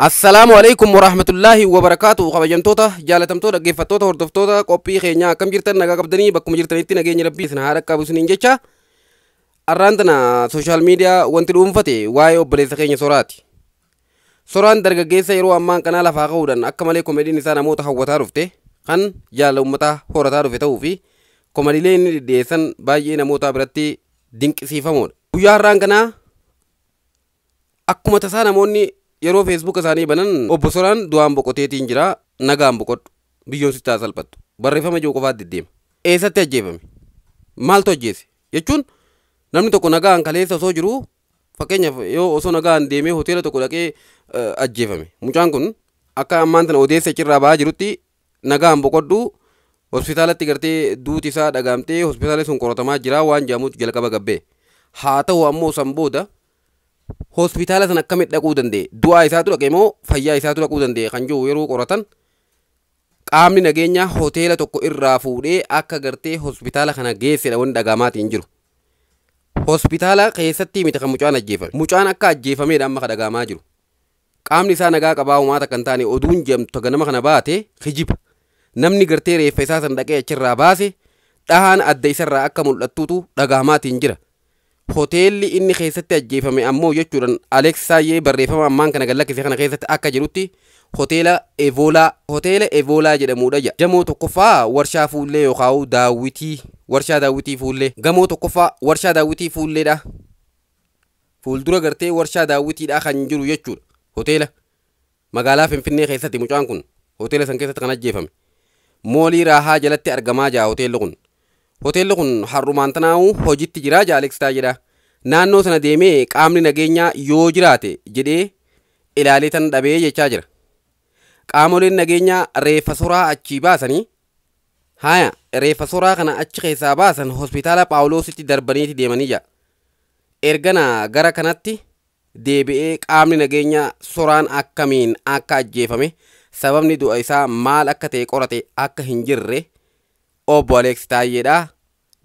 Assalaamu alaikum warahmatullaahi wabarakaatu. Kabajamtoota, jaalatamtoota, dhaggeeffattoota, hordoftoota qophii keenyaa, akkam jirtan? Nagaa qabdanii? Bakkuma jirtanitti nageenya Rabbii isin haa dhaqqabu isiniin jecha. Arraan tana social media wanti dhuunfate waa'ee obboleessa keenya Soraati. Soraan dargaggeessa yeroo ammaan kanaa lafaa ka'uudhaan akka malee komediin isaa namoota hawwataa dhufte, kan jaalala uummataa horataa dhufe ta'uu fi komediilee inni dhidhiyeessan baay'ee namoota biratti dinqisiifamoodha. Guyyaa har'aan kanaa akkuma tasaa namoonni yeroo Facebook isaanii banan, "Obbo Soraan du'aan boqoteetiin jira, nagaan boqodhu, biyyoon sitti haa salphattu" barreeffama jiru qofaatti deddeema. Eessatti ajjeefame? Maaltu ajjeese? Jechuun namni tokko nagaan kaleessa osoo jiru, fakkeenyaaf yoo osoo nagaan deemee hoteela tokko dhaqee ajjeefame. Mucaan kun akka ammaan tana odeessa achirraa ba'aa jirutti, nagaan boqodhu, hospitaalatti gartee duuti isaa dhagaamtee hospitaalli sun qoratamaa jira waan jedhamutu jalqaba gabbee. Haa ta'u ammoo san booda hospitaala sana akkamitti dhaquu danda'e? Du'aa isaatu dhaqe moo fayyaa isaatu dhaquu danda'e kan jiru yeroo qoratan, qaamni nageenyaa hoteela tokko irraa fuudhee akka gartee hospitaala kana geessedha wanni dhagaamaatiin jiru. Hospitaala keessatti miti kan mucaan ajjeefame. Mucaan akka ajjeefameedha amma kan dhagaamaa jiru. Qaamni isaa nagaa qabaa, homaata kan taane oduun jedhamtu ganama kana baate kijiba. Namni gartee reeffa isaa san dhaqee achirraa baase, dhahaan adda isarraa akka mul'attuutu dhagaamaatiin jira. Hoteelli inni keessatti ajjeefame ammoo jechuudhaan Alex Taayyee barreeffama ammaan kana gallakkise kana keessatti akka jedhutti, hoteela Evoolaa, hoteela Evoolaa jedhamudha jedha. Gamoo tokkoffaa warshaa fuullee yookaan daawwitii, warshaa daawwitii fuullee, gamoo tokkoffaa warshaa daawwitii fuulleedha. Fuuldura gartee warshaa daawwitiidha kan jiru jechuudha. Hoteela magaalaa Finfinnee keessatti mucaan kun hoteela san keessatti kan ajjeefame. Moolii Raahaa jalatti argamaa jira hoteelli kun. Hoteelli kun har'umaan tanaa'uu hojiitti jira Alex Taayyeedha. Naannoo sana deemee qaamni nageenyaa yoo jiraate jedhee ilaalee tan dhabee jechaa jira. Qaamoleen nageenyaa reeffa Soraa achii baasanii, haya, reeffa Soraa kana achi keessaa baasan, hospitaala Phaawulositti darbaniiti deemanii jira. Ergana gara kanatti deebi'ee qaamni nageenyaa Soraan akkamiin akka ajjeefame, sababni du'a isaa maal akka ta'e qorate akka hin jirre obbo Aleeks Taayyeedha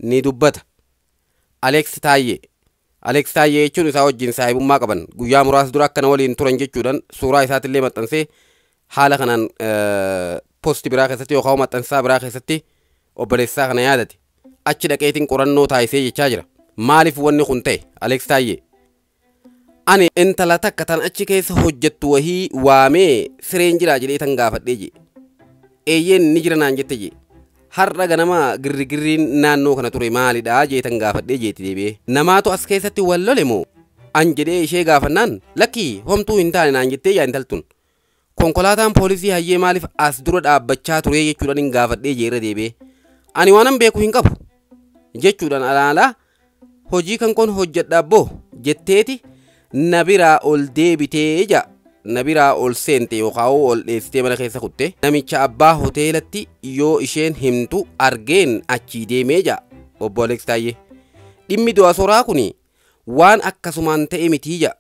ni dubbata. Aleeks Taayyee, Aleeks Taayyee jechuun isaa wajjin saahibummaa qaban, guyyaa muraasa dura akkana waliin turan jechuudhaan suuraa isaatillee maxxansee, haala kanaan post biraa keessatti yookaan maxxansaa biraa keessatti obboleessaa kana yaadate. Achi dhaqeetiin qorannoo taasisee jechaa jira. Maaliif wanni kun ta'e? Aleeks Taayyee. "Ani intala takka tan achi keessa hojjettu wahii waamee sireen jira jedhee tan gaafadhee jee. Eeyyeen, ni jira naan jette jee. Har'a ganama girrigirriin naannoo kana ture maalidha jee tan gaafadhee jeetti deebi'ee. Namaatu as keessatti wal lole moo? An jedhee ishee gaafannaan, lakkii, homtuu hin taane naan jettee yaa intaltun. Konkolaataan poolisii hayyee maaliif as dura dhaabbachaa ture jechuudhaan hin gaafadhee jee irra deebi'ee. Ani waanan beeku hin qabu jechuudhaan, alaalaa hojii kan koon hojjedha abboo jetteeti na biraa ol deebitee ja, na biraa ol seente yookaan ol dheessitee mana keessa kutte. Namicha abbaa hoteelatti yoo isheen himtu argeen achii deemee ja obbo Aleeks Taayyee. Dhimmi du'a Soraa kuni waan akkasumaan ta'e mitii ja.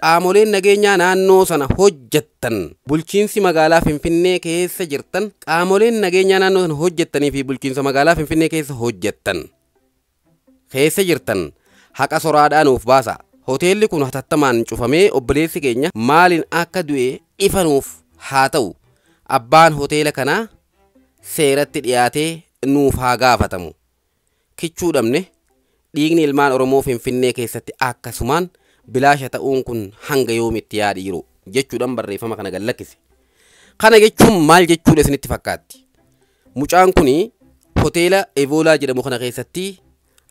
Qaamoleen nageenyaa naannoo sana hojjettan, bulchiinsi magaalaa Finfinnee keessa jirtan, qaamoleen nageenyaa naannoo sana hojjettanii fi bulchiinsa magaalaa Finfinnee keessa hojjettan, keessa jirtan, haqa Soraadhaa nuuf baasa. Hoteelli kun hatattamaan cufamee obboleessi keenya maaliin akka du'e ifa nuuf haa ta'u. Abbaan hoteela kanaa seeratti dhiyaatee nuuf haa gaafatamu. Kichuu dhabne, dhiigni ilmaan Oromoo Finfinnee keessatti akkasumaan bilaasha ta'uun kun hanga yoomitti yaa dhiiru jechuudhaan barreeffama kana gallakkise. Kana jechuun maal jechuudha isinitti fakkaatti? Mucaan kun hoteela Evoolaa jedhamu kana keessatti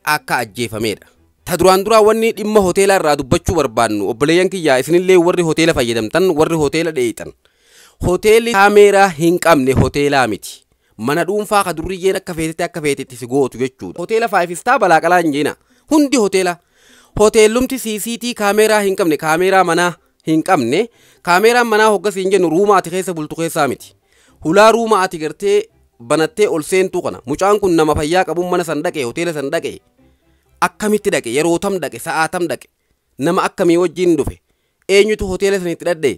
akka ajjeefamedha. Ta duraan duraa wanni dhimma hoteelaa irraa dubbachuu barbaannu, obboleeyyan kiyyaa, isinillee warri hoteela fayyadamtan, warri hoteela dheeyxan. Hoteelli kaameeraa hin qabne hoteelaa miti. Mana dhuunfaa ka durriyyeen akka feetetti akka feetetti si gootu jechuudha. Hoteela five star balaa qalaa hin jeena. Hundi hoteela. Hoteellumti CCTV kaameeraa hin qabne, kaameeraa manaa hin qabne, kaameeraan manaa hoggas hin jennu ruuma ati keessa bultu keessaa miti. Hulaa ruuma ati gartee banattee ol seentuu kana, mucaan kun nama fayyaa qabuun mana san dhaqe, hoteela san dhaqe, akkamitti dhaqe, yeroo tam dhaqe, sa'aa tam dhaqe, nama akkamii wajjin dhufe, eenyutu hoteela sanitti dhadhe,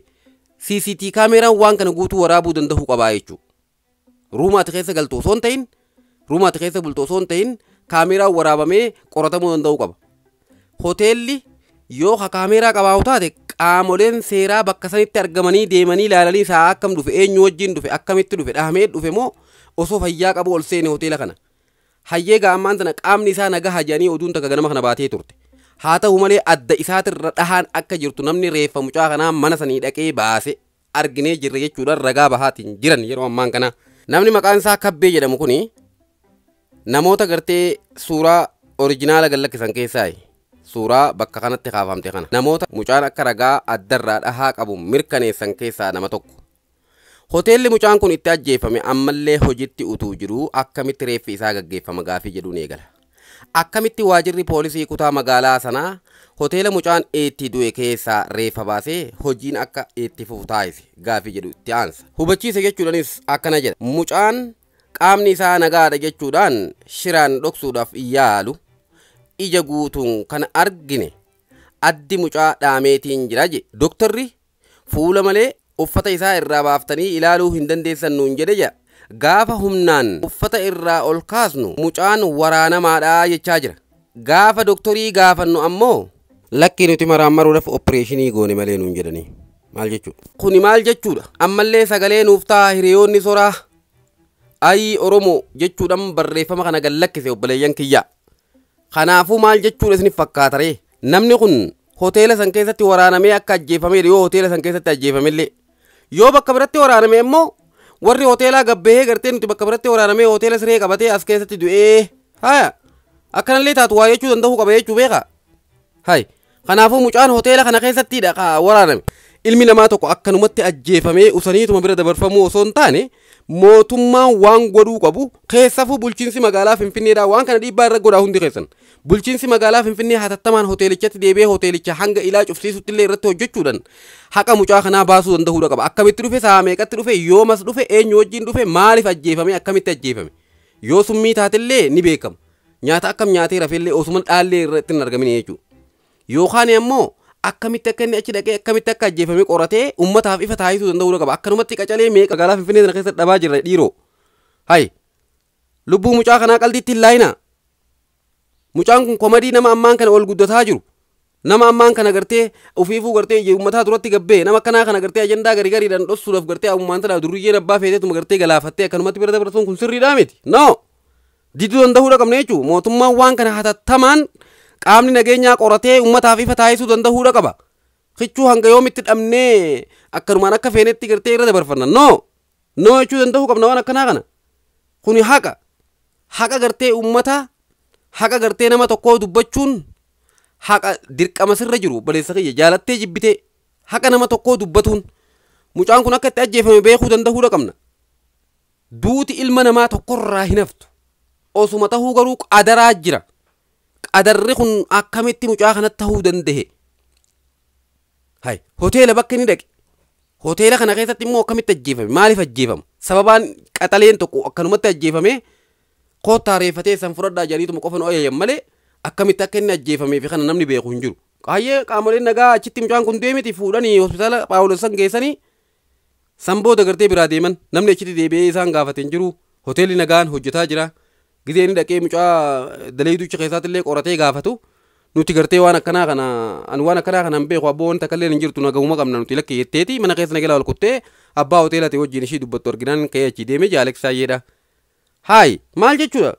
CCTV kaameeraan waan kana guutuu waraabuu danda'uu qabaa jechuudha. Ruuma ati keessa galtu osoo hin ta'in, ruuma ati keessa bultu osoo hin ta'in, kaameeraan waraabamee qoratamuu danda'uu qaba. Hoteelli Yoo kaameeraa qabaatu taate qaamoleen seeraa bakka sanitti argamanii deemanii ilaalanii isaa akkam dhufe, eenyu wajjin dhufe, akkamitti dhufe, dhahamee dhufe moo osoo fayyaa qabu ol seene hoteela kana. Hayyee ammaan tana qaamni isaa nagaa hajanii oduun takka ganama kana baatee turte. Haa ta'u malee adda isaatirra dhahaan akka jirtu namni reeffa mucaa kanaa mana sanii dhaqee baase arginee jirre jechuudhaan ragaa bahaatiin jiran yeroo ammaan kana. Namni maqaan isaa Kabbee jedhamu kuni namoota gartee suuraa orijinaala gallakkisan keessaa suuraa bakka kanatti kaafamte kana. Namoota mucaan akka ragaa addarraa dhahaa qabu mirkaneessan keessaa nama tokko. Hoteelli mucaan kun itti ajjeefame ammallee hojiitti utuu jiruu akkamitti reeffi isaa gaggeeffama gaafii jedhuun eegala. Akkamitti waajirri poolisii kutaa magaalaa sanaa hoteela mucaan itti du'e keessaa reeffa baasee hojiin akka itti fufu taasise gaafii jedhu itti aansa. Hubachiise jechuudhaanis akkana jedha. Mucaan qaamni isaa nagaadha jechuudhaan shiraan dhoksuudhaaf yaalu ija guutuun kan argine addi mucaa dhaameetiin jira jedhe. Doktarri fuula malee uffata isaa irraa baaftanii ilaaluu hin dandeessan nuun jedhe jedha. Gaafa humnaan uffata irraa ol kaasnu mucaan waraanamaadha jechaa jira. Gaafa doktorii gaafannu ammoo lakki nuti maraammaruudhaaf opereeshinii goone malee nuun jedhanii. Maal jechuudha? Kuni maal jechuudha? Ammallee sagalee nuuf ta'a hiriyoonni soraa ayii Oromoo jechuudhaan barreeffama kana gallakkise obboleeyyan kiyya. Kanaafuu maal jechuudha isiniif fakkaata ree? Namni kun hoteela san keessatti waraanamee akka ajjeefamee yoo hoteela san keessatti ajjeefamellee yoo bakka biratti waraaname immoo warri hoteelaa gabbahee gartee nuti bakka biratti waraanamee hoteela siree qabatee as keessatti du'ee haya akkanallee taatu waa jechuu danda'uu qaba jechuu beekaa. Hay kanaafuu mucaan hoteela kana keessattidha ka waraaname. Ilmi namaa tokko akkanumatti ajjeefamee usaniituma bira dabarfamuu osoo hin taane mootummaan waan godhuu qabu keessafuu bulchiinsi magaalaa Finfinneedhaa waan kana dhiibbaa irra godhaa hundi keessan. Bulchiinsi magaalaa Finfinnee hatattamaan hoteelichatti deebi'ee hoteelicha hanga ilaa cufsiisutti illee irratti hojjechuudhaan haqa mucaa kanaa baasuu danda'uudha qaba. Akkamitti dhufe, sa'a meeqatti dhufe, yoomas dhufe, eenyu wajjin dhufe, maaliif ajjeefame, akkamitti ajjeefame. Yoo summii taatellee ni beekama. Nyaata akkam nyaatee rafeellee osuma dhaallee irratti hin argamin jechuudha. Yookaan immoo akkamitti akka inni achi dhaqee akkamitti akka ajjeefame qoratee uummataaf ifa taasisuu danda'uudha qaba. Akkanumatti qacalee meeqa magaalaa Finfinnee kana keessatti dhabaa jirra dhiiroo. Hay lubbuu mucaa kanaa qaldiitti hin laayinaa. Mucaan kun komadii nama ammaan kana ol guddataa jiru. Nama ammaan kana gartee ofiifuu gartee uummataa duratti gabbee nama akkanaa kana gartee ajandaa garii gariidhaan dhossuudhaaf gartee ammaan tana durriyyeen abbaa feeteetuma gartee galaafattee akkanumatti bira dabarsuun kun sirriidhaa miti. No! Diduu danda'uudha qabna jechuudha. Mootummaan waan kana hatattamaan qaamni nageenyaa qoratee uummataaf ifa taasisuu danda'uudha qaba. Kichuu hanga yoomitti dhabnee akkanumaan akka feenetti gartee irra dabarfanna. No! No jechuu danda'uu qabna waan akkanaa kana. Kuni haqa. Haqa gartee uummataa haqa gartee nama tokkoo dubbachuun haqa dirqama sirra jiru baleessa kiyya jaalattee jibbitee haqa nama tokkoo dubbatuun mucaan kun akka itti ajjeefame beekuu danda'uudha qabna. Duuti ilma namaa tokkorraa hin haftu. Osuma tahuu garuu qadaraa jira. Qadarri kun akkamitti mucaa kanatti tahuu danda'e? Hay hoteela bakka inni dhaqe. Hoteela kana keessatti immoo akkamitti ajjeefame? Maaliif ajjeefama? Sababaan qaxaleen tokko akkanumatti ajjeefame koottaa reeffatee san fudhadhaa jedhaniituma qofa nu ajajan malee akkamitti akka inni ajjeefamee fi kana namni beeku hin jiru. Qaayyee qaamoleen nagaa achitti mucaan kun deemiti fuudhanii hospitaala Phaawulos san geessanii san booda gartee biraa deeman namni achitti deebi'ee isaan gaafate hin jiru. Hoteelli nagaan hojjetaa jira. Gizee inni dhaqee mucaa daleeyducha keessaatti illee qoratee gaafatu nuti gartee waan akkanaa kana ani waan akkanaa kana hin beeku abboo wanta akkallee hin jirtu nagahuma qabna nuti lakkee jetteeti mana keessa nagalaa ol kuttee abbaa hoteela ta'e wajjin ishii dubbattu arginaan ka'ee achii deemee jaaleksaa jedha. Haay maal jechuudha?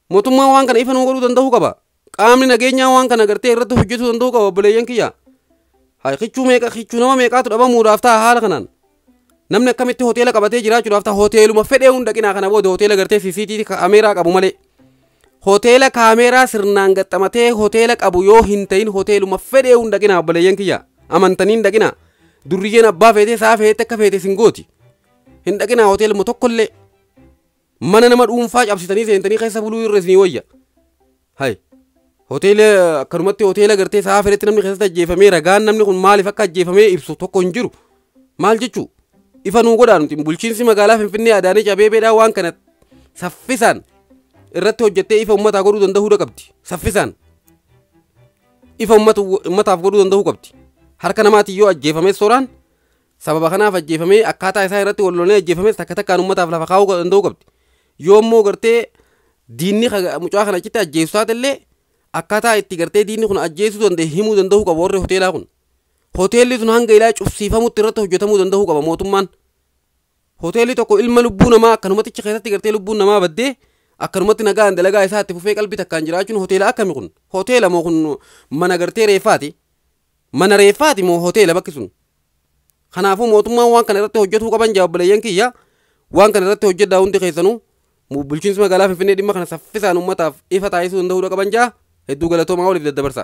Mootummaan waan kana ifa nuu godhuu danda'uu qaba. Qaamni nageenyaa waan kana gartee irratti hojjetuu danda'uu qaba obboleeyyan kiyya. Haay kichuu meeqa kichuu nama meeqaatu dhabamuudhaaf ta'a haala kanaan. Namni akkamitti hoteela qabatee jiraachuudhaaf ta'a hoteeluma fedhee hunda dhaqinaa kana booda hoteela gartee CCTV kaameeraa qabu malee. Hoteela kaameeraa sirnaan gaxxamatee hoteela qabu yoo hin ta'in hoteeluma fedhee hunda dhaqinaa obboleeyyan kiyya. Amantanii hin dhaqinaa. Durriyyeen abbaa feetee sa'a feete akka feete sin gooti. Hin dhaqinaa hoteeluma tokkollee. Mana nama dhuunfaa cabsitanii seentanii keessa buluu irra isinii wayya. Hay hoteela akkanumatti hoteela gartee sa'a fedhetti namni keessatti ajjeefamee ragaan namni kun maaliif akka ajjeefamee ibsu tokko hin jiru. Maal jechuu? Ifa nuu godhaa nuti bulchiinsi magaalaa Finfinnee Adaanech Abeebeedhaa waan kana saffisaan irratti hojjettee ifa uummataa godhuu danda'uudha qabdi. Saffisaan ifa uummataaf godhuu danda'uu qabdi. Harka namaatiin yoo ajjeefame sooraan sababa kanaaf ajjeefamee akkaataa isaa irratti wal lolee ajjeefames takka takkaan uummataaf lafa kaa'uu danda'uu qabdi. Yoo immoo gartee diinni mucaa kana achitti ajjeesu taatellee Akkaataa itti gartee diinni kun ajjeesuu danda'e himuu danda'uu qaba warri hoteelaa kun. Hoteelli sun hanga ilaa cufsiifamutti irratti hojjetamuu danda'uu qaba mootummaan. Hoteelli tokko ilma lubbuu namaa akkanumatti achi keessatti gartee lubbuun namaa baddee akkanumatti nagaan dalagaa isaa itti fufee qalbii takkaan jiraachuun hoteela akkami kun? Hoteela moo kun mana gartee reeffaati? Mana reeffaati moo hoteela bakki sun? Kanaafuu mootummaan waan kana irratti hojjetuu qaban jaa obboleeyyan kiyya. Waan kana irratti hojjedhaa hundi keessanuu bulchiinsi magaalaa Finfinnee dhimma kana saffisaan uummataaf ifa taasisuu danda'uu qaban jaa. Hedduu galatoomaa, waliif daddabarsa.